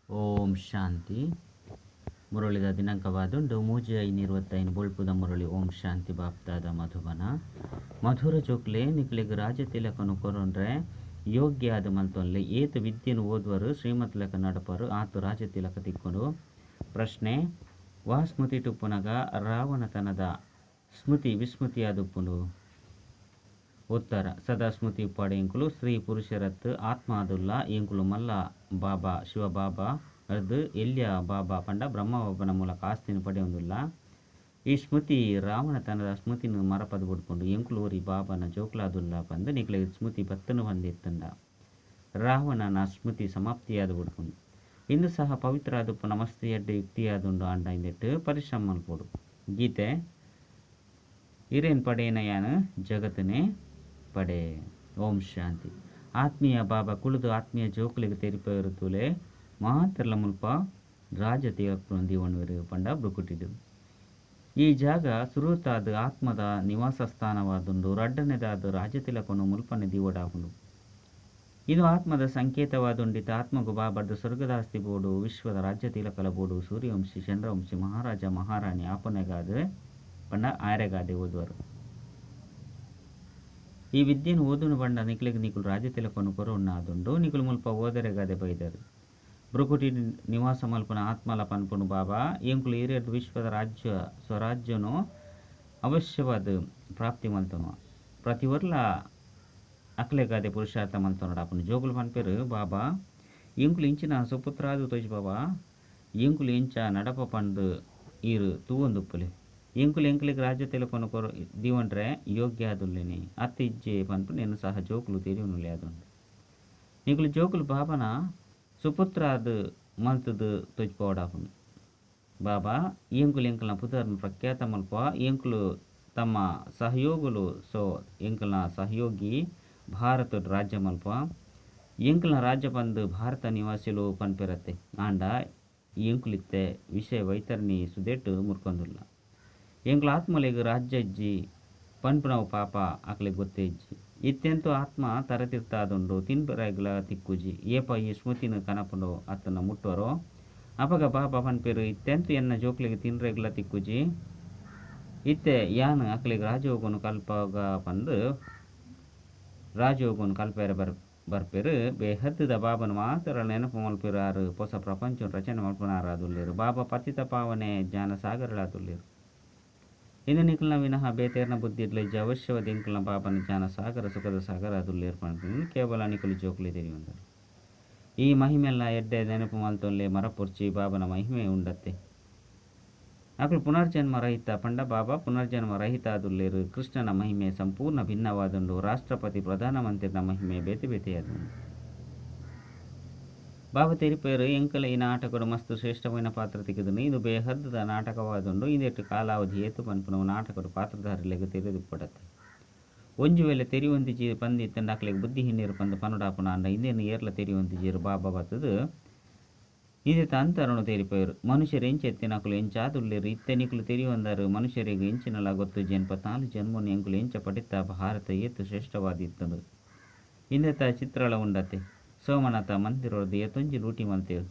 ಓಂ ಶಾಂತಿ. ಮುರಳಿದ ದಿನಾಂಕವಾದುಂಡು 3/5/25 ಬೊಳ್ಪುದ ಮುರಳಿ. ಓಂ ಶಾಂತಿ. ಬಾಪ್ದಾದ ಮಧುಬನ. ಮಧುರ ಜೋಕ್ಲೆ ನಿಕ್ಲೆಗ್ ರಾಜತಿಲಕನು ಕೊರೊನ್ರೆ ಯೋಗ್ಯ ಆದ್ ಮಲ್ತೊನ್ಲೆ. ಏತ್ ವಿದ್ಯೆನು ಓದುವರು ಶ್ರೀಮತ್ ಲೆಕ್ಕ ನಡಪರು ಆತು ರಾಜತಿಲಕ ತಿಕ್ಕೊಂಡು. ಪ್ರಶ್ನೆ: ವಾ ಸ್ಮೃತಿ ಟುಪ್ಪುನಗ ರಾವಣತನದ ಸ್ಮೃತಿ ವಿಸ್ಮೃತಿಯಾದುಪ್ಪುಂಡು? ಉತ್ತರ: ಸದಾ ಸ್ಮೃತಿ ಉಪ್ಪಾಡೆ ಎಂಕುಲು ಸ್ತ್ರೀ ಪುರುಷರತ್ ಆತ್ಮ ಆದುಲ್ಲ. ಎಂಕುಲು ಮಲ್ಲ ಬಾಬಾ ಶಿವ ಬಾಬಾ ಅರ್ದು ಎಲ್ಯ ಬಾಬಾ ಪಂಡ ಬ್ರಹ್ಮ ಬಾಬನ ಮೂಲಕ ಆಸ್ತಿನ ಪಡೆಯೊಂದುಲ್ಲ. ಈ ಸ್ಮೃತಿ ರಾವಣತನದ ಸ್ಮೃತಿನ ಮರಪದ ಬುಡ್ಪುಂಡು. ಎಂಕುಲು ಒರಿ ಬಾಬನ ಜೋಕ್ಲಾದುಲ್ಲ ಪಂದು ನಿಕ್ಲೆ ಸ್ಮೃತಿ ಬತ್ತನು ಹೊಂದಿತ್ತಂಡ ರಾವಣನ ಸ್ಮೃತಿ ಸಮಾಪ್ತಿಯಾದ ಬುಡ್ಪುಂಡು. ಇಂದು ಸಹ ಪವಿತ್ರ ಆದುಪ್ಪು ನಮಸ್ತೆ ಎಡ್ಡೆ ಯುಕ್ತಿಯಾದುಂಡು ಆಂಡ ಇಂದೆಟ್ ಪರಿಶ್ರಮ ಮಲ್ಪೊಡು. ಗೀತೆ: ಇರೇನ್ ಪಡೇನಯಾನ ಜಗತ್ತನೇ ಪಡೆ. ಓಂ ಶಾಂತಿ. ಆತ್ಮೀಯ ಬಾಬಾ ಕುಳಿದು ಆತ್ಮೀಯ ಜೋಕುಲಿಗೆ ತೆರಿಪೇರು ತೂಲೆ ಮಾತ್ರಲ ಮುಲ್ಪ ರಾಜ ದೀವಣುವೆರು ಪಂಡ ಬುಕುಟಿಡು. ಈ ಜಾಗ ಸುರುತಾದ ಆತ್ಮದ ನಿವಾಸ ಸ್ಥಾನವಾದುಂಡು. ರಡ್ಡನೆದಾದ ರಾಜತಿಲಕನು ಮುಲ್ಪನೆ ದೀವಡಾಪುಂಡು. ಇದು ಆತ್ಮದ ಸಂಕೇತವಾದುಂಡಿತ. ಆತ್ಮಗು ಬಾಬರ್ದು ಸ್ವರ್ಗದಾಸ್ತಿ ಬೋಡು, ವಿಶ್ವದ ರಾಜ್ಯ ತಿಲಕಲ ಬೋಡು. ಸೂರ್ಯವಂಶಿ ಚಂದ್ರವಂಶಿ ಮಹಾರಾಜ ಮಹಾರಾಣಿ ಆಪನೆಗಾದ ಪಂಡ ಆರೆಗಾದೆ ಓದುವರು. ಈ ವಿದ್ಯೆನು ಓದುನು ಬಂಡ ನಿಕ್ಲೆಗ್ ನಿಕುಲು ರಾಜ್ಯ ತಿಲಕನು ಕೊರೊನ್ನಾದುಂಡು. ನಿಕುಲು ಮುಲ್ಪ ಓದರೆಗಾದೆ ಬೈದರು. ಬ್ರುಕುಟಿ ನಿವಾಸ ಮಲ್ಪನ ಆತ್ಮಲ ಪನ್ಪುನು ಬಾಬಾ ಎಂಕುಲು ಈರೆರ್ದು ವಿಶ್ವದ ರಾಜ್ಯ ಸ್ವರಾಜ್ಯನು ಅವಶ್ಯವಾದ ಪ್ರಾಪ್ತಿ ಮಲ್ತನು. ಪ್ರತಿ ವರ್ಲ ಅಕ್ಲೆಗಾದೆ ಪುರುಷಾರ್ಥ ಮಲ್ತೊನಡಾಪುನು. ಜೋಗುಲು ಪನ್ಪೆರು ಬಾಬಾ ಎಂಕುಲು ಇಂಚಿನ ಸುಪುತ್ರಾದು ತೋಜಿ ಬಾಬಾ ಎಂಕುಲು ಇಂಚ ನಡಪ ಪಂದು ಈರು ತೂವೊಂದುಪ್ಪುಲೆ. ಎಂಕುಲು ಎಂಕುಲಿಗೆ ರಾಜ್ಯ ತಿಲಕನು ಕೊರ ದೀವನ್ರೆ ಯೋಗ್ಯ ಆದುಲ್ಲೇನೆ ಅತ್ತ ಇಜ್ಜೆ ಪನ್ಪು ನೆನ್ನು ಸಹ ಜೋಕುಲು ತೆರಿಯುನುಲೆ ಆದುಂಡು. ನಿಕುಲು ಜೋಕುಲು ಬಾಬನ ಸುಪುತ್ರಾದ ಮಲ್ತದು ತೋಜ್ಪೋಡಾಪುನು. ಬಾಬಾ ಎಂಕುಲು ಎಂಕಲ್ನ ಪುದರ್ನ ಪ್ರಖ್ಯಾತ ಮಲ್ಪ. ಎಂಕುಲು ತಮ್ಮ ಸಹಯೋಗುಲು ಸೊ ಎಂಕಲ್ನ ಸಹಯೋಗಿ ಭಾರತದ ರಾಜ್ಯ ಮಲ್ಪ. ಎಂಕಲ್ನ ರಾಜ್ಯ ಪಂದು ಭಾರತ ನಿವಾಸಿಲು ಪನ್ಪಿರತ್ತೆ. ಆಂಡ ಎಂಕುಲಿತ್ತೆ ವಿಷಯ ವೈತರಣಿ ಸುದೇಟು ಮುರ್ಕೊಂದುಲ್ಲ. ಎಂಕುಲು ಆತ್ಮಲೆಗ್ ರಾಜ್ಯ ಇಜ್ಜಿ ಪನ್ಪುನವು ಪಾಪ ಅಕ್ಲೆಗ್ ಗೊತ್ತೇ ಇಜ್ಜಿ. ಇತ್ತೆಂತೂ ಆತ್ಮ ತರತಿರ್ತಾದುಂಡು ತಿನ್ಪೆರೆಗ್ಲ ತಿಕ್ಕುಜಿ. ಏಪ ಈ ಸ್ಮೃತಿನ ಕನಪುಂಡು ಅತ್ತನ ಮುಟ್ಟೋರೋ ಅಪಗ ಬಾಬಾ ಪನ್ಪೆರು ಇತ್ತೆಂತು ಎನ್ನ ಜೋಕ್ಲೆಗ್ ತಿನ್ರೆಗ್ಲ ತಿಕ್ಕುಜಿ. ಇತ್ತೆ ಯಾನ್ ಅಕ್ಲೆಗ್ ರಾಜಯೋಗನು ಕಲ್ಪಾಗ ಪಂದು ರಾಜಯೋಗನು ಕಲ್ಪೆರೆ ಬರ್ಪೆರು. ಬೇಹದ್ದುದ ಬಾಬನ ಮಾತ್ರ ನೆನಪು ಮಲ್ಪೆರು. ಆರು ಹೊಸ ಪ್ರಪಂಚ ರಚನೆ ಮಲ್ಪುನಾರಾದುಲ್ಲೇರು. ಬಾಬಾ ಪತಿತ ಪಾವನೆ ಜ್ಞಾನ ಸಾಗರಳಾದುಲ್ಲೇರು. ಇಂದು ನಿಕಲ್ನ ವಿನಃ ಬೇತೇರ್ನ ಬುದ್ಧಿ ಇಡ್ಲ ಇಜ್ಜಿ. ಅವಶ್ಯವಾದ ಎಂಕಲ್ನ ಬಾಬನ ಜ್ಞಾನ ಸಾಗರ ಸುಖದ ಸಾಗರ ಆದುಲ್ಲೇರು ಪನ್ಪಿನ ಕೇವಲ ನಿಕುಲು ಜೋಕುಲಿ ತೆರಿಯುವಂದರು. ಈ ಮಹಿಮೆಲ್ಲ ಎಡ್ಡೆ ನೆನಪು ಮಲ್ತೊನ್ಲೆ. ಮರಪೊರ್ಚಿ ಬಾಬನ ಮಹಿಮೆ ಉಂಡತ್ತೆ. ಅಕುಲು ಪುನರ್ಜನ್ಮ ರಹಿತ ಪಂಡ ಬಾಬಾ ಪುನರ್ಜನ್ಮ ರಹಿತ ಆದುಲ್ಲೇರು. ಕೃಷ್ಣನ ಮಹಿಮೆ ಸಂಪೂರ್ಣ ಭಿನ್ನವಾದುಂಡು. ರಾಷ್ಟ್ರಪತಿ ಪ್ರಧಾನಮಂತ್ರಿನ ಮಹಿಮೆ ಬೇತೆ ಬೇತೆಯಾದುಂಡು. ಬಾಬಾ ತೆರಿಪೇರು ಎಂಕಲ ಈ ನಾಟಕಡು ಮಸ್ತ್ ಶ್ರೇಷ್ಠమైన ಪಾತ್ರ ತಿಕ್ಕಿದನು. ಇದು ಬೇಹದ್ದುದ ನಾಟಕವಾದುಂಡು. ಇಂದೆಟ್ಟು ಕಾಲಾವಧಿ ಏತು ಪನ್ಪುನವು ನಾಟಕಡು ಪಾತ್ರಧಾರಿಲೆಗ್ ತೆರಿದುಪ್ಪಡತ್ತೆ. ಒಂಜಿ ವೇಳೆ ತೆರಿಯೊಂದಿಜಿ ಪಂದಿತ್ತಂಡ ಅಕ್ಲೆಗ್ ಬುದ್ಧಿ ಹಿನ್ನೀರು ಪಂದು ಪನುಡಾಪುನ. ಆಂಡ ಇಂದೆನ್ ಏರ್ಲ ತೆರಿಯೊಂದಿಜೀರು. ಬಾಬಾ ಬತ್ತದು ಇಂದೆತ ಅಂತರನು ತೆರಿಪೇರು. ಮನುಷ್ಯರು ಎಂಚೆತ್ತಿನಕುಲು ಎಂಚಾದುಲ್ಲೇರು. ಇತ್ತೆ ನಿಕುಲು ತೆರಿಯೊಂದರು. ಮನುಷ್ಯರಿಗೆ ಎಂಚಿನಲ ಗೊತ್ತುಜಿ. 84 ಜನ್ಮನು ಎಂಕುಲು ಎಂಚ ಪಡಿತ ಭಾರತ ಏತು ಶ್ರೇಷ್ಠವಾದಿತ್ತುಂಡು. ಇಂದೆತ ಚಿತ್ರಳ ಉಂಡತೆ. ಸೋಮನಾಥ ಮಂದಿರೊರ್ದು ಏತೊಂಜಿ ಲೂಟಿ ಮಲ್ತೇರು.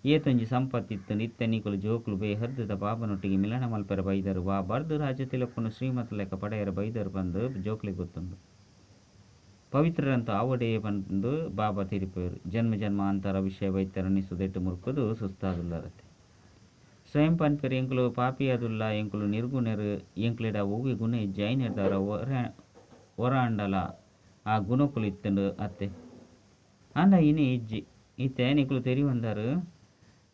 ಏತೊಂಜಿ ಸಂಪತ್ತಿತ್ತುಂಡು. ಇತ್ತೆ ನಿಕುಲು ಜೋಕುಲು ಬೇಹದ್ದುದ ಬಾಬನೊಟ್ಟಿಗೆ ಮಿಲನ ಮಲ್ಪೆರೆ ಬೈದರು. ಬಾಬರ್ದು ರಾಜ್ಯ ತಿಲಕನು ಶ್ರೀಮತ್ ಲೆಕ್ಕ ಪಡೆಯರ ಬೈದರು ಪಂದು ಜೋಕ್ಲೆಗ್ ಗೊತ್ತುಂಡು. ಪವಿತ್ರರಂತ ಆವಡೇ ಪಂದು ಬಾಬಾ ತೆರಿಪೇರು. ಜನ್ಮ ಜನ್ಮಾಂತರ ವಿಷಯ ವೈತರಣಿ ಸುದೆಟ್ಟು ಮುರ್ಕುದು ಸುಸ್ತಾದುಲ್ಲರತೆ. ಸ್ವಯಂ ಪನ್ಪೆರು ಎಂಕುಲು ಪಾಪಿಯಾದುಲ್ಲ. ಎಂಕುಲು ನಿರ್ಗುಣರು. ಎಂಕ್ಲೆಡ ಒವ್ವೆ ಗುಣ ಇಜ್ಜಿ. ಐನೆರ್ದಾರ ಒರಾಂಡಲ ಆ ಗುಣಕುಲು ಇತ್ತುಂಡು ಅತ್ತೆ. ಆಂಡ ಇನಿ ಇಜ್ಜಿ. ಇತ್ತೆ ನಿಕುಲು ತೆರಿವಂದರು.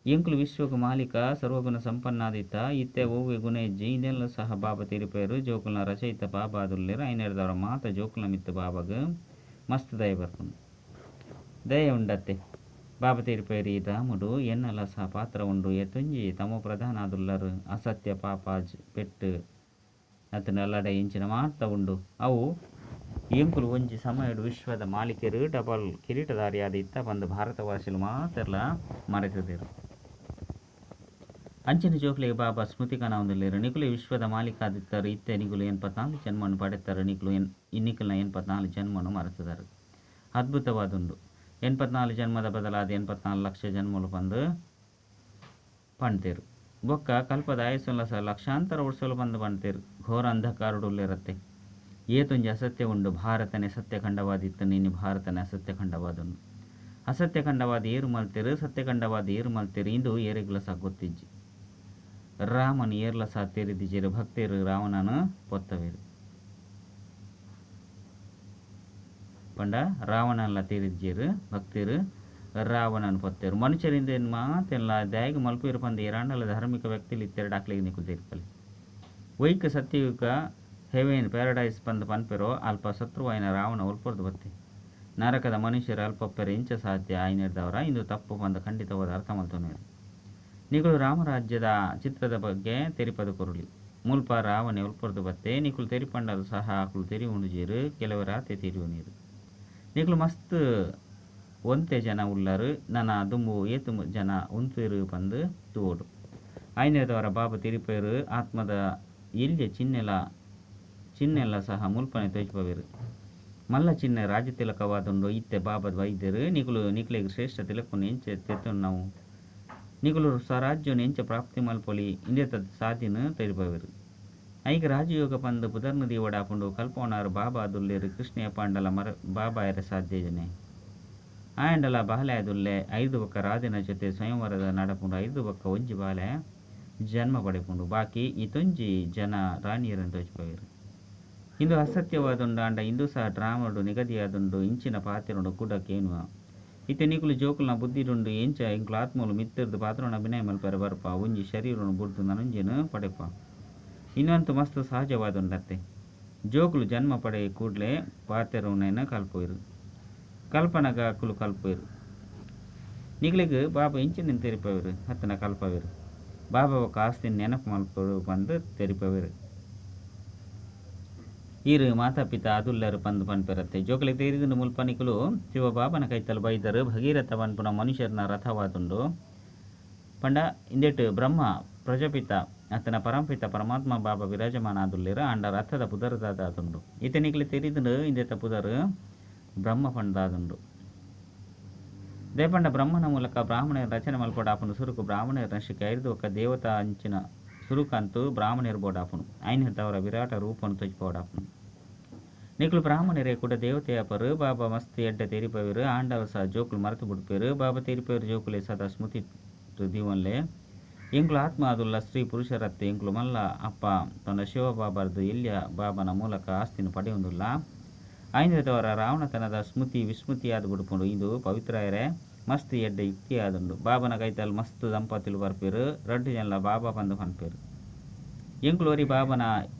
ಎಂಕುಲು ವಿಶ್ವకు ಮಾಲೀಕ ಸರ್ವಗುಣ ಸಂಪನ್ನಾದಿತ್ತ. ಇತ್ತೆ ಒವ್ವೆ ಗುಣ ಇಜ್ಜಿ. ಇದೆಲ್ಲ ಸಹ ಬಾಬಾ ತೆರಿಪೇರು. ಜೋಕುಲ್ನ ರಚಯಿತ ಬಾಬಾ ಆದುಲ್ಲೇರು. ಐನೆರ್ದವರ ಮಾತ ಜೋಕುಲ್ನ ಮಿತ್ತು ಬಾಬಾಗ್ ಮಸ್ತ್ ದಯ ಬರ್ಪುಂಡು. ದಯ ಉಂಡತ್ತೆ. ಬಾಬಾ ತೆರಿಪೇರು ಈ ಡ್ರಾಮಡು ಎನ್ನಲ ಸಹ ಪಾತ್ರ ಉಂಡು. ಏತೊಂಜಿ ತಮೋ ಪ್ರಧಾನ ಆದುಲ್ಲರು. ಅಸತ್ಯ ಪಾಪ ಪೆಟ್ಟು ಅತ್ತಂಡ ಲಡೈ ಇಂಚಿನ ಮಾತ ಉಂಡು. ಅವು ಎಂಕುಲು ಒಂಜಿ ಸಮಯಡು ವಿಶ್ವದ ಮಾಲೀಕರು ಡಬಲ್ ಕಿರೀಟಧಾರಿಯಾದ ಇತ್ತ ಪಂದು ಭಾರತವಾಸಿಲು ಮಾತ್ರಲ ಮರೆತುದೆರು. ಅಂಚಿನ ಜೋಕ್ಲೆಗ್ ಬಾಬಾ ಸ್ಮೃತಿ ಕನವೊಂದುಲ್ಲೆರ್. ನಿಕುಲು ವಿಶ್ವದ ಮಾಲೀಕಾದಿತ್ತರು. ಇತ್ತೆ ನಿಕುಲು 84 ಜನ್ಮನು ಪಡೆತರು. ನಿಕುಲು ನಿಕಲ್ನ 84 ಜನ್ಮನು ಮರೆತುದರು. ಅದ್ಭುತವಾದುಂಡು. 84 ಜನ್ಮದ ಬದಲಾದ 84 ಲಕ್ಷ ಜನ್ಮಲು ಪಂದು ಪಣ್ತೇರು. ಬೊಕ್ಕ ಕಲ್ಪದ ಆಯಸ್ಸುಲ ಸಹ ಲಕ್ಷಾಂತರ ವರ್ಷಲು ಪಂದು ಪಣ್ತೇರು. ಘೋರ ಅಂಧಕಾರಡುಲ್ಲೆರತ್ತೆ. ಏತೊಂಜಿ ಅಸತ್ಯ ಉಂಡು. ಭಾರತನೇ ಸತ್ಯಖಂಡವಾದಿತ್ತು, ನೀನು ಭಾರತನೇ ಅಸತ್ಯಖಂಡವಾದನು. ಅಸತ್ಯಖಂಡವಾದ ಏರು ಮಲ್ತೇರು, ಸತ್ಯಖಂಡವಾದ ಏರು ಮಲ್ತೇರು ಇಂದು ಏರೆಗ್ಲ ಸಹ ಗೊತ್ತಿಜ್ಜಿ. ರಾಮನು ಏರ್ಲ ಸಹ ತೆರಿದಿಜೇರು. ಭಕ್ತರು ರಾವಣನು ಪೊತ್ತವೇರು ಪಂಡ ರಾವಣಲ್ಲ ತೇರಿದ್ಜೇರು ಭಕ್ತರು ರಾವಣನ ಪೊತ್ತೇರು. ಮನುಷ್ಯರಿಂದ ಮಾತೆಲ್ಲ ದಾಯಗ ಮಲ್ಪೇರು ಪಂದ ಏರಾಂಡಲ ಧಾರ್ಮಿಕ ವ್ಯಕ್ತಿಲಿ ಇತ್ತೆರಡು ಆಕ್ಲಿಗೆ ನಿಕುಲು ತೀರ್ಪಲಿ. ವೈಕ ಸತ್ಯಯುಗ ಹೆವೆನ್ ಪ್ಯಾರಡೈಸ್ ಪಂದ ಪನ್ಪೆರೋ ಅಲ್ಪ ಶತ್ರುವಾಯಿನ ರಾವಣ ಒಲ್ಪೊರ್ದು ಬತ್ತೆ. ನರಕದ ಮನುಷ್ಯರು ಅಲ್ಪಪ್ಪೆರೆ ಇಂಚ ಸಾಧ್ಯ ಆಯ್ನೆರ್ದವರ ಇಂದು ತಪ್ಪು ಪಂದ ಖಂಡಿತವಾದ ಅರ್ಥ ಮಲ್ತೊನೇರು. ನಿಕುಲು ರಾಮರಾಜ್ಯದ ಚಿತ್ರದ ಬಗ್ಗೆ ತೆರಿಪದ ಕೊರುಳಿ. ಮುಲ್ಪ ರಾವಣೆ ಒಲ್ಪೊರ್ದು ಬತ್ತೆ. ನಿಕುಲು ತೆರಿಪಂಡಲು ಸಹ ಆಕುಲು ತೆರಿ ಉಂಡುಜೇರು, ಕೆಲವರಾತೆ ತೆರಿಯುನೀರು. ನಿಕುಲು ಮಸ್ತ್ ಒಂತೆ ಜನ ಉಲ್ಲರು, ನನ ದುಂಬು ಏತು ಜನ ಉಂತೇರು ಪಂದು ತೂವೊಡು. ಆಯ್ನೆರ್ದವರ ಬಾಬಾ ತೆರಿಪೇರು ಆತ್ಮದ ಎಲ್ಯ ಚಿಹ್ನೆಲ ಸಹ ಮುಲ್ಪನೆ ತೋಜ್ಪವೇರು. ಮಲ್ಲ ಚಿಹ್ನೆ ರಾಜತಿಲಕವಾದುಂಡು. ಇತ್ತೆ ಬಾಬಾ ವೈದ್ಯರು ನಿಕುಲು ನಿಕ್ಲೆಗ್ ಶ್ರೇಷ್ಠ ತಿಲಕುನು ಎಂಚೆ ತೆತ್ತೊನ್ನವು, ನಿಕುಲು ಸ್ವರಾಜ್ಯನು ಎಂಚ ಪ್ರಾಪ್ತಿ ಮಲ್ಪೊಲಿ ಇಂದೆತ ಸಾದಿನ ತೆರಿಪವೇರು. ಐಕ್ ರಾಜಯೋಗ ಪಂದು ಪುದರ್ನ ದೀವಡಾಪುಂಡು. ಕಲ್ಪವನಾರು ಬಾಬಾ ದುಲ್ಲೇರು. ಕೃಷ್ಣೆಯ ಪಾಂಡಲ ಮರ ಬಾಬಾ ಎರೆ ಸಾಧ್ಯಜನೆ ಆಯಂಡಲ ಬಾಲೆ ದುಲ್ಲೆ. 5 ಬೊಕ್ಕ ರಾಧೆನ ಜೊತೆ ಸ್ವಯಂವರದ ನಡಪುಂಡು. 5 ಬೊಕ್ಕ ಒಂಜಿ ಬಾಲೆ ಜನ್ಮ ಪಡೆಪುಂಡು. ಬಾಕಿ ಇತೊಂಜಿ ಜನ ರಾಣಿಯರನ್ನು ತೋಜ್ಪವೇರು. ಇಂದು ಅಸತ್ಯವಾದುಂಡು. ಆಂಡ ಇಂದು ಸಹ ಡ್ರಾಮಡು ನಿಗದಿಯಾದುಂಡು. ಇಂಚಿನ ಪಾತೆರುಂಡು ಕೂಡ ಕೇನುವ. ಇತ್ತೆ ನಿಕುಲು ಜೋಕುಲ್ನ ಬುದ್ಧಿಡುಂಡು. ಎಂಚ ಎಂಕುಲು ಆತ್ಮಲು ಮಿತ್ತಿರ್ದು ಪಾತ್ರನ ಅಭಿನಯ ಮಲ್ಪೆರೆ ಬರ್ಪ. ಒಂಜಿ ಶರೀರನು ಬುಡ್ದು ನನೊಂಜಿನ ಪಡೆಪ. ಇನ್ನೊಂದು ಮಸ್ತ್ ಸಹಜವಾದುಂಡತ್ತೆ. ಜೋಕುಲು ಜನ್ಮ ಪಡೆಯ ಕೂಡಲೇ ಪಾತೆರುನೇನ ಕಲ್ಪೋಯಿರು. ಕಲ್ಪನಗ ಅಕುಲು ಕಲ್ಪೋಯಿರು. ನಿಕ್ಲೆಗ್ ಬಾಬಾ ಇಂಚಿನ ತೆರಿಪವೇರು ಅತ್ತನ ಕಲ್ಪವೇರು. ಬಾಬಾ ಒಕ್ಕ ಆಸ್ತಿನ ನೆನಪು ಮಲ್ಪರು ಪಂದು ತೆರಿಪವೇರು. ಈರು ಮಾತಾ ಪಿತಾ ಅದುಲ್ಲರು ಪಂದು ಪನ್ಪೆರತ್ತೆ. ಜೋಕುಲೆಗ್ ತೆರಿದುಂಡು ಮುಲ್ಪ ನಿಕುಲು ಶಿವಬಾಬನ ಕೈತಲ್ ಬೈದರು. ಭಗೀರಥ ಪನ್ಪುನ ಮನುಷ್ಯರ್ನ ರಥವಾದುಂಡು. ಪಂಡ ಇಂದೆಟ್ ಬ್ರಹ್ಮ ಪ್ರಜಾಪಿತ ಅತನ ಪರಮಪಿತ ಪರಮಾತ್ಮ ಬಾಬಾ ವಿರಾಜಮಾನ ಆದುಲ್ಲೆರು. ಆಂಡ ರಥದ ಪುದರ್ ದಾದಾದುಂಡು. ಇತ್ತೆ ನಿಕ್ಲೆ ತೆರಿದುಂಡು ಇಂದೆತ ಪುದರ್ ಬ್ರಹ್ಮ ಪಂದಾದುಂಡು. ದೇಪಂಡ ಬ್ರಹ್ಮನ ಮೂಲಕ ಬ್ರಾಹ್ಮಣರ ರಚನೆ ಮಲ್ಪೊಡಾಪುಂಡು. ಸುರುಕು ಬ್ರಾಹ್ಮಣರ ನಶಿಕೆ ಐರ್ದು ಒಕ್ಕ ದೇವತಾ ಅಂಚಿನ ಸುರುಕಂತು ಬ್ರಾಹ್ಮಣರು ಬೋಡಾಪುಂಡು. ಐನದವರ ವಿರಾಟ ರೂಪನು ತೋಜ್ಪೋಡಾಪುಂಡು. ನಿಕುಲು ಬ್ರಾಹ್ಮಣರೇ ಕೂಡ ದೇವತೆಯಪರು. ಬಾಬಾ ಮಸ್ತ್ ಎಡ್ಡೆ ತೆರಿಪವೇರು. ಆಂಡವ ಸಹ ಜೋಕುಲು ಮರೆತು ಬಿಡ್ಪೇರು. ಬಾಬಾ ತೆರಿಪೇರು ಜೋಕುಲೆ ಸದಾ ಸ್ಮೃತಿ ದೀವನ್ಲೆ. ಎಂಕುಲು ಆತ್ಮ ಆದುಲ್ಲ ಸ್ತ್ರೀ ಪುರುಷರತ್ತೆ. ಎಂಕುಲು ಮಲ್ಲ ಅಪ್ಪ ತನ್ನ ಶಿವಬಾಬಾರ್ದು ಎಲ್ಯ ಬಾಬನ ಮೂಲಕ ಆಸ್ತಿನ ಪಡೆಯುವುದಿಲ್ಲ. ಐನದವರ ರಾವಣತನದ ಸ್ಮೃತಿ ವಿಸ್ಮೃತಿಯಾದ ಬಿಡ್ಪುಂಡು. ಇದು ಪವಿತ್ರಯರೆ ಮಸ್ತ್ ಎಡ್ಡೆ ಯುಕ್ತಿ ಆದುಂಡು. ಬಾಬನ ಕೈತಲ್ ಮಸ್ತ್ ದಂಪತಿಲು ಬರ್ಪೇರು. ರಡ್ಡು ಜನಲ ಬಾಬಾ ಪಂದು ಪನ್ಪೇರು. ಎಂಕುಲು ಒರಿ ಬಾಬನ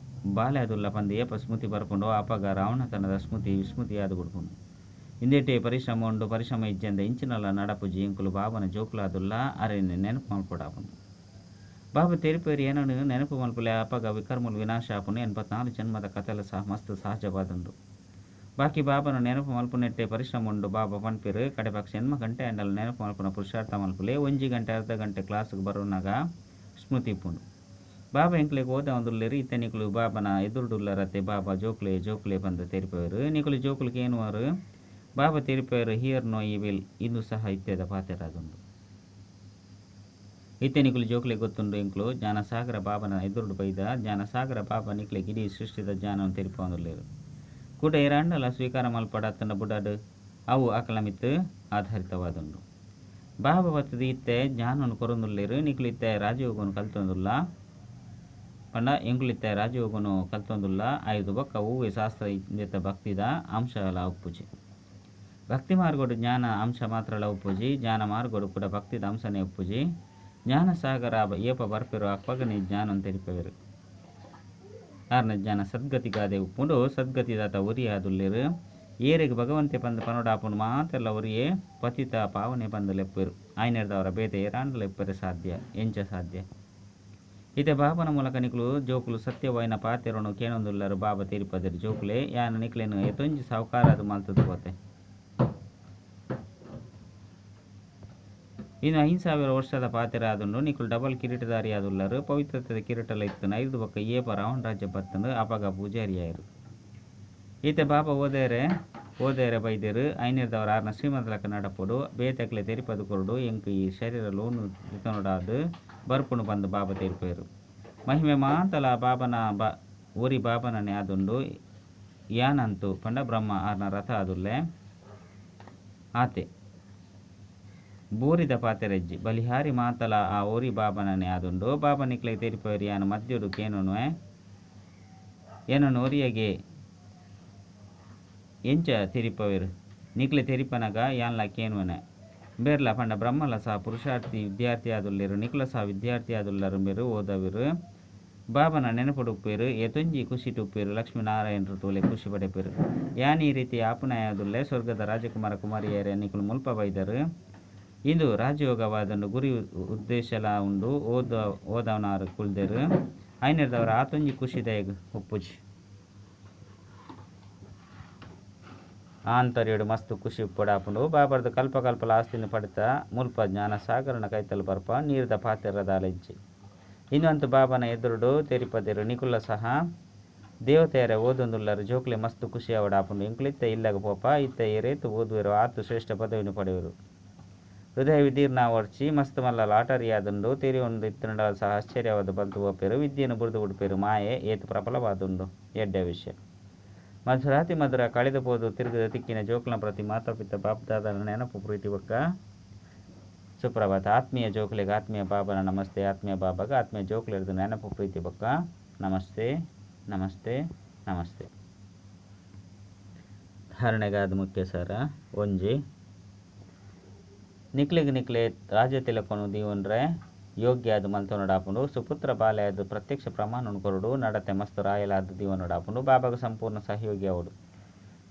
ಬಾಲೆ ಆದುಲ್ಲ ಪಂದು ಏಪ ಸ್ಮೃತಿ ಬರ್ಪುಂಡು ಅಪಗ ರಾವಣತನದ ಸ್ಮೃತಿ ವಿಸ್ಮೃತಿಯಾದ ಬಿಡ್ಪುಂಡು. ಇಂದೆಟೆ ಪರಿಶ್ರಮ ಉಂಡು. ಪರಿಶ್ರಮ ಇಜ್ಜಂದ ಇಂಚಿನಲ ನಡಪುಜಿ. ಎಂಕುಲು ಬಾಬನ ಜೋಕುಲಾದುಲ್ಲ ಅರೆನ್ ನೆನಪು ಮಲ್ಪೊಡಾಪುಂಡು. ಬಾಬಾ ತೆರಿಪೇರು ಏನನ್ನು ನೆನಪು ಮಲ್ಪುಲೆ ಅಪಗ ವಿಕರ್ಮಲು ವಿನಾಶ ಆಪುಂಡು. 84 ಜನ್ಮದ ಕಥೆಲ ಸಹ ಮಸ್ತ್ ಸಹಜವಾದುಂಡು. ಬಾಕಿ ಬಾಬನ ನೆನಪು ಮಲ್ಪುನೆಟ್ಟೆ ಪರಿಶ್ರಮ ಉಂಡು. ಬಾಬಾ ಪನ್ಪೇರು ಕಡೆಪಕ್ಷ ಎನ್ಮ ಗಂಟೆ ಅಂಡಲ ನೆನಪು ಮಲ್ಪುನ ಪುರುಷಾರ್ಥ ಮಲ್ಪುಲೆ. 1 ಗಂಟೆ ಅರ್ಧ ಗಂಟೆ ಕ್ಲಾಸ್ಗೆ ಬರುನಾಗ ಸ್ಮೃತಿ ಇಪ್ಪುಂಡು. ಬಾಬಾ ಎಂಕ್ಲೆಗ್ ಓದ ಒಂದುಲ್ಲೆರು. ಇತ್ತೆ ನಿಕುಲು ಬಾಬನ ಎದುರುಡುಲ್ಲರತ್ತೆ. ಬಾಬಾ ಜೋಕುಲೆ ಜೋಕುಲೆ ಪಂದು ತೆರಿಪೇರು. ನಿಕುಲು ಜೋಕುಲು ಕೇನುವರು. ಬಾಬಾ ತೆರಿಪೇರು here no evil. ಇಂದು ಸಹ ಇತ್ತೆದ ಪಾತೆರಾದುಂಡು. ಇತ್ತೆ ನಿಕುಲು ಜೋಕುಲೆ ಗೊತ್ತುಂಡು ಎಂಕುಲು ಜ್ಞಾನಸಾಗರ ಬಾಬನ ಎದುರುಡು ಬೈದ. ಜ್ಞಾನಸಾಗರ ಬಾಬಾ ನಿಕ್ಲೆ ಇಡೀ ಸೃಷ್ಟಿದ ಜ್ಞಾನವನ್ನು ತೆರಿಪೊಂದುಲ್ಲೆರು. ಕೂಡ ಏರಾಂಡಲ ಸ್ವೀಕಾರ ಮಲ್ಪಡ ತನ್ನ ಬುಡಾಡು ಅವು ಆಕಲ ಮಿತ್ತು ಆಧಾರಿತವಾದುಂಡು. ಬಾಬಾ ಬತ್ತದ ಇತ್ತೆ ಜ್ಞಾನವನ್ನು ಕೊರೊಂದುಲ್ಲೆರು. ನಿಕುಲು ಇತ್ತೆ ರಾಜಯೋಗವನ್ನು ಕಲ್ತೊಂದುಲ್ಲ. ಪಂಡ ಎಂಕುಲು ಇತ್ತೆ ರಾಜಯೋಗನು ಕಲ್ತೊಂದುಲ್ಲ. ಐದು ಬೊಕ್ಕ ಹೂವೆ ಶಾಸ್ತ್ರ ಇಂದೆತ ಭಕ್ತಿದ ಅಂಶಲ ಉಪ್ಪುಜಿ. ಭಕ್ತಿ ಮಾರ್ಗೋಡು ಜ್ಞಾನ ಅಂಶ ಮಾತ್ರಲ ಉಪ್ಪುಜಿ. ಜ್ಞಾನ ಮಾರ್ಗೋಡು ಕೂಡ ಭಕ್ತಿದ ಅಂಶನೇ ಉಪ್ಪುಜಿ. ಜ್ಞಾನಸಾಗರ ಏಪ ಬರ್ಪೆರು ಅಪ್ಪಗನೆ ಜ್ಞಾನವನ್ನು ತೆರಿಪವೆರು. ಆರ್ನ ಜ್ಞಾನ ಸದ್ಗತಿಗಾದೆ ಉಪ್ಪುಂಡು. ಸದ್ಗತಿದಾತ ಒರಿಯಾದುಲ್ಲೆರು. ಏರೆಗ್ ಭಗವಂತೆ ಪಂದ್ ಪನೊಡಾಪುಂಡು ಮಾತೆಲ್ಲ ಒರಿಯೇ ಪತಿತ ಪಾವನೆ ಪಂದ್ ಲೆಪ್ಪೆರು. ಆಯ್ನೆರ್ದವರ ಬೇತೆ ಏರಾಂಡ ಲೆಪ್ಪರೆ ಸಾಧ್ಯ ಎಂಚ ಸಾಧ್ಯ. ಇತ್ತೆ ಬಾಬನ ಮೂಲಕ ನಿಕುಲು ಜೋಕುಲು ಸತ್ಯವಾಯಿನ ಪಾತೆರನು ಕೇನೊಂದುಲ್ಲರು. ಬಾಬಾ ತೆರಿಪದರು ಜೋಕುಲೆ ಯಾನ ನಿಕ್ಲೆನು ಎತೊಂಜಿ ಸಾಹುಕಾರಾದು ಮಲ್ತದು ಪೋತೆ. ಇನ್ನು 5000 ವರ್ಷದ ಪಾತೆರ ಆದುಂಡು. ನಿಕುಲು ಡಬಲ್ ಕಿರೀಟಧಾರಿ ಆದುಲ್ಲರು. ಪವಿತ್ರತೆದ ಕಿರೀಟಲ ಇತ್ತುನ ಐದು ಬೊಕ್ಕ ಏಪ ರಾವಣ ರಾಜ್ಯ ಬತ್ತಂದು ಅಪಗ ಪೂಜಾರಿಯಾಯರು. ಈತೆ ಬಾಬಾ ಓದೇರೆ ಓದೆರೆ ಬೈದೆರ್. ಐನೆರ್ದವರ ಆರ್ನ ಶ್ರೀಮಂತಲಕ ನಡಪೊಡು. ಬೇತೆಕ್ಲೆ ತೆರಿಪದ್ ಕೊರೊಡು. ಎಂಕ್ ಈ ಶರೀರ ಲೋನ್ ದೆತೊನೊಡಾದ್ ಬರ್ಪುಂಡು ಪಂದ್ ಬಾಬಾ ತೆರಿಪಾಯೆರ್. ಮಹಿಮೆ ಮಾತಲ ಬಾಬಾನ ಬ ಒರಿ ಬಾಬಾನನೇ ಆದುಂಡು. ಯಾನಂತೂ ಪಂಡ ಬ್ರಹ್ಮ ಆರ್ನ ರಥ ಆದುಲ್ಲೆ. ಆತೆ. ಬೋರಿದ ಪಾತೆರ ಇಜ್ಜಿ. ಬಲಿಹಾರಿ ಮಾತಲ ಆ ಒರಿ ಬಾಬಾನನೇ ಆದುಂಡು. ಬಾಬಾ ನಿಕ್ಲೆಗ್ ತೆರಿಪಾಯೆರ್ ಯಾನ್ ಮದ್ಯೊಡು ಕೇನೊನುವೆ. ಎನನ್ ಒರಿಯಗೆ ಎಂಚ ತೆರಿಪಾವೆರ್. ನಿಕ್ಲೆ ತೆರಿಪನಗ ಯಾನ್ಲ ಕೇನುವೆನೆ. ಇಂಬೆರ್ಲ ಪಂಡ ಬ್ರಹ್ಮಲ ಸಹ ಪುರುಷಾರ್ಥಿ ವಿದ್ಯಾರ್ಥಿ ಆದುಲ್ಲೆರ್. ನಿಕುಲ ಸಹ ವಿದ್ಯಾರ್ಥಿ ಆದುಲ್ಲರ್ ಇಂಬೆರ್ ಓದವೆರ್. ಬಾಬಾನ ನೆನಪುಡು ಉಪ್ಪುವೆರ್. ಏತೊಂಜಿ ಖುಷಿಟ್ ಉಪ್ಪುವೆರ್. ಲಕ್ಷ್ಮೀ ನಾರಾಯಣರ್ ತೂಲೆ ಖುಷಿ ಪಡೆಪೆರ್. ಯಾನ್ ಈ ರೀತಿ ಆಪುನಾಯದುಲ್ಲೆ. ಸ್ವರ್ಗದ ರಾಜಕುಮಾರ ಕುಮಾರಿಯರೇ ನಿಕುಲು ಮುಲ್ಪ ಬೈದರ್. ಇಂದು ರಾಜಯೋಗವಾದುಂಡು. ಗುರಿ ಉದ್ದೇಶಲ ಉಂಡು. ಓದ ಓದವನಾರ್ ಕುಲ್ದೆರ್. ಐನೆರ್ದವರ ಆತೊಂಜಿ ಖುಷಿ ದಾಯೆಗ್ ಉಪ್ಪುಜಿ. ಆಂತರ್ಯಡ್ ಮಸ್ತ್ ಖುಷಿ ಉಪ್ಪೊಡಾಪುಂಡು. ಬಾಬರ್ದ್ ಕಲ್ಪ ಕಲ್ಪಲ ಆಸ್ತಿನ ಪಡೆತ ಮುಲ್ಪ ಜ್ಞಾನ ಸಾಗರನ ಕೈತಲ್ ಬರ್ಪ. ನೀರ್ದ ಪಾತೆರ ದಾಲ ಇಜ್ಜಿ. ಇಂದು ಬಾಬಾನ ಎದುರುಡು ತೆರಿಪದೆರ್. ನಿಕುಲ ಸಹ ದೇವತೆಯರೇ ಓದೊಂದುಲ್ಲರ್. ಜೋಕ್ಲೆ ಮಸ್ತ್ ಖುಷಿ ಆವೊಡಾಪುಂಡು. ಎಂಕುಲು ಇತ್ತೆ ಇಲ್ಲಗ್ ಪೋಪ. ಇತ್ತೆ ಏರೇತ್ ಓದುವೆರೋ ಆತ್ ಶ್ರೇಷ್ಠ ಪದವಿನ್ ಪಡೆಯುವೆರ್. ಹೃದಯ ವಿದೀರ್ಣ ಆವೊಡ್ಚಿ. ಮಸ್ತ್ ಮಲ್ಲ ಲಾಟರಿ ಆದುಂಡು. ತೆರಿಯೊಂದು ಇತ್ತ್ಂಡಲ ಸಹ ಆಶ್ಚರ್ಯವಾದ್ ಬಲ್ತ್ ಪೋಪೆರ್. ವಿದ್ಯೆನ್ ಬುಡ್ದು ಬುಡ್ಪೆರ್. ಮಾಯೆ ಏತ್ ಪ್ರಬಲವಾದುಂಡು. ಎಡ್ಡೆ ವಿಷಯ. ಮಧುರಾತಿ ಮಧುರ ಕಳೆದು ಪೋದು ತಿರುಗದ ತಿಕ್ಕಿನ ಜೋಕ್ಲನ ಪ್ರತಿ ಮಾತಾ ಪಿತ ಬಾಪ್ ದಾದನ ನೆನಪು ಪ್ರೀತಿ ಬೊಕ್ಕ ಸುಪ್ರಭಾತ. ಆತ್ಮೀಯ ಜೋಕ್ಲೆಗ್ ಆತ್ಮೀಯ ಬಾಬನ ನಮಸ್ತೆ. ಆತ್ಮೀಯ ಬಾಬಾಗ ಆತ್ಮೀಯ ಜೋಕ್ಲೆರ್ದ್ ನೆನಪು ಪ್ರೀತಿ ಬೊಕ್ಕ ನಮಸ್ತೆ ನಮಸ್ತೆ ನಮಸ್ತೆ. ಧಾರಣೆಗಾದ ಮುಖ್ಯ ಸರ ಒಂಜಿ ನಿಕ್ಲೆಗ್ ನಿಕ್ಲೆ ರಾಜ ತಿಲಕನು ದೀವೊನ್ರೆ ಯೋಗ್ಯ ಆದ್ ಮಲ್ತೊನೊಡಾಪುಂಡು. ಸುಪುತ್ರ ಬಾಲೆ ಆದ್ ಪ್ರತ್ಯಕ್ಷ ಪ್ರಮಾಣನ್ ಕೊರೊಡು. ನಡತೆ ಮಸ್ತ್ ರಾಯಲ್ ಆದ್ ದೀವೊನೊಡಾಪುಂಡು. ಬಾಬಾಗ್ ಸಂಪೂರ್ಣ ಸಹಯೋಗಿ ಆವೊಡು.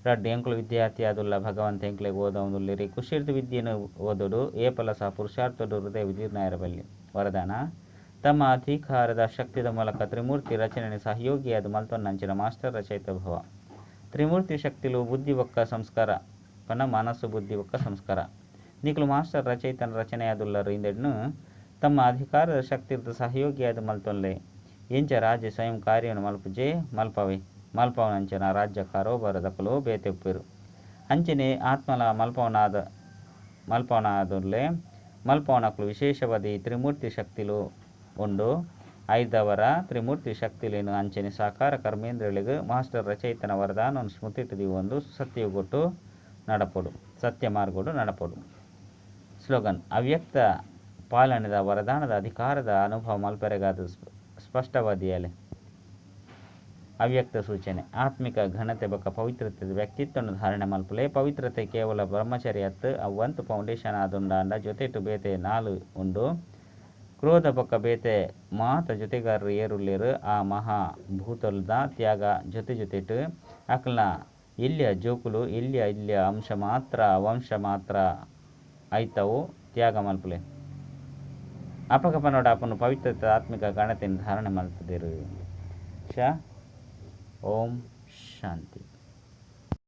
ರಡ್ಡ್ ಎಂಕುಲು ವಿದ್ಯಾರ್ಥಿ ಆದುಲ್ಲ. ಭಗವಂತ ಎಂಕ್ಲೆಗ್ ಓದವೊಂದುಲ್ಲೆರ್. ಖುಷಿರ್ದ್ ವಿದ್ಯೆನ್ ಓದೊಡು. ಏಪಲ ಸಹ ಪುರುಷಾರ್ಥಡ್ ಹೃದಯ ವಿದೀರ್ಣ ಆಯೆರೆ ಬಲ್ಲಿ. ವರದಾನ ತಮ್ಮ ಅಧಿಕಾರದ ಶಕ್ತಿದ ಮೂಲಕ ತ್ರಿಮೂರ್ತಿ ರಚನೆ ಸಹಯೋಗಿಯಾದ್ ಮಲ್ತೊನ್ನಂಚಿನ ಮಾಸ್ಟರ್ ರಚಯಿತ ಭವ. ತ್ರಿಮೂರ್ತಿ ಶಕ್ತಿಲು ಬುದ್ಧಿ ಬೊಕ್ಕ ಸಂಸ್ಕಾರ ಪಂಡ ಮನಸ್ಸು ಬುದ್ಧಿ ಬೊಕ್ಕ ಸಂಸ್ಕಾರ. ನಿಕುಲು ಮಾಸ್ಟರ್ ರಚಯಿತನ ರಚನೆಯಾದುಲ್ಲರ್. ಇಂದೆಡ್ನ್ ತಮ್ಮ ಅಧಿಕಾರದ ಶಕ್ತಿರ್ದ್ ಸಹಯೋಗಿಯಾದ್ ಮಲ್ತೊನ್ಲೆ. ಎಂಚ ರಾಜೆ ಸ್ವಯಂ ಕಾರ್ಯನು ಮಲ್ಪುಜೆ ಮಲ್ಪವೆ ಮಲ್ಪವನಂಚಿನ ರಾಜ್ಯ ಕಾರೋಬಾರದಕುಲು ಬೇತೆ ಉಪ್ಪೆರ್. ಅಂಚನೆ ಆತ್ಮಲ ಮಲ್ಪವನಾದ ಮಲ್ಪವನಾದುಲ್ಲೆ. ಮಲ್ಪವನಕುಲು ವಿಶೇಷವಾದ ಈ ತ್ರಿಮೂರ್ತಿ ಶಕ್ತಿಲು ಉಂಡು. ಐದವರ ತ್ರಿಮೂರ್ತಿ ಶಕ್ತಿಲೇನು ಅಂಚನೆ ಸಾಕಾರ ಕರ್ಮೇಂದ್ರಿಯಲೆಗ್ ಮಾಸ್ಟರ್ ರಚಯಿತನ ವರದಾನನ್ ಸ್ಮೃತಿಟ್ ದೀವೊಂದು ಸತ್ಯಯುಗೊಟ್ಟು ನಡಪೊಡು. ಸತ್ಯ ಮಾರ್ಗೊಡು ನಡಪೊಡು. ಸ್ಲೋಗನ್ ಅವ್ಯಕ್ತ ಪಾಲನೆದ ವರದಾನದ ಅಧಿಕಾರದ ಅನುಭವ ಮಲ್ಪೆರೆಗಾದ ಸ್ಪಷ್ಟವಾದಿಯಾಲೆ. ಅವ್ಯಕ್ತ ಸೂಚನೆ ಆತ್ಮಿಕ ಘನತೆ ಬೊಕ್ಕ ಪವಿತ್ರತೆ ವ್ಯಕ್ತಿತ್ವವನ್ನು ಧಾರಣೆ ಮಲ್ಪುಲೆ. ಪವಿತ್ರತೆ ಕೇವಲ ಬ್ರಹ್ಮಚರ್ಯ ಅತ್ತ್ ಅವ್ವಂತು ಫೌಂಡೇಶನ್ ಆದುಂಡಾಂಡ ಜೊತೆಟ್ ಬೇತೆ ನಾಲ್ ಉಂಡು. ಕ್ರೋಧ ಬೊಕ್ಕ ಬೇತೆ ಮಾತ ಜೊತೆಗಾರರು ಏರುಲ್ಲೆರ್ ಆ ಮಹಾ ಭೂತೊಲ್ದ ತ್ಯಾಗ ಜೊತೆ ಜೊತೆಟ್ ಅಕ್ಲ್ನ ಎಲ್ಯ ಜೋಕುಲು ಎಲ್ಯ ಎಲ್ಯ ಅಂಶ ಮಾತ್ರ ವಂಶ ಮಾತ್ರ ಐತವು ತ್ಯಾಗ ಮಲ್ಪುಲೆ. ಅಪಗ ಪನೊಡಾಪುಂಡು ಪವಿತ್ರತೆ ಆತ್ಮಿಕ ಘನತೆನ್ ಧಾರಣೆ ಮಲ್ತುದೆರ್. ಶ ಓಂ ಶಾಂತಿ.